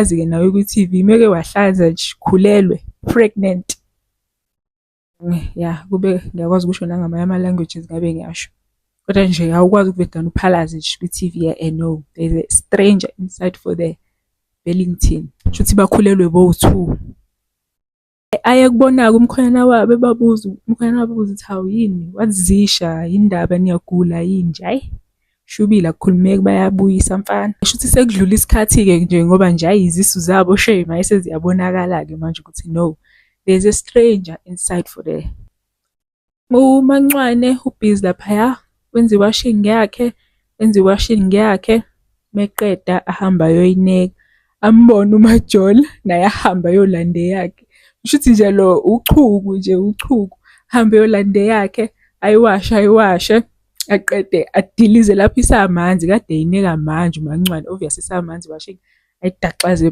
Yazi-ke nawe kwi-T_V meke wahlanza nje khulelwe, pregnant. Ya, kube ngiyakwazi ukusho nangamanye ama-languages ngabe ngiyasho. Kodwa nje awukwazi ukuvedane uphalaze nje kwi-T_V no, there's a stranger inside for the Wellington. Shuthi bakhulelwe bowu-two. Aye kubona-ke umkhwenyana wabo ebabuza, umkhwenyana wabo ebuza ukuthi hawu yini, wazisha yini ndaba niyagula yini nje, hhayi shubile akukhulumeki bayabuyisa mfana. Shuthi sekudlula isikhathi-ke nje ngoba nje hhayi izisu zabo shame hhayi seziyabonakala-ke manje ukuthi no, there's a stranger inside for there. UMancwane ubhizi laphaya wenza i-washing yakhe, wenza i-washing yakhe, meqeda ahambe ayoyineka. Ambone uMajola naye ahambe ayolanda eyakhe. Kushuthi nje lo uchuku nje uchuku, ahambe ayolanda eyakhe, ayiwashe ayiwashe, aqede adilize lapho isamanzi kade eyineka manje uMancwane obvious isamanzi i-washing, ayidaxaze.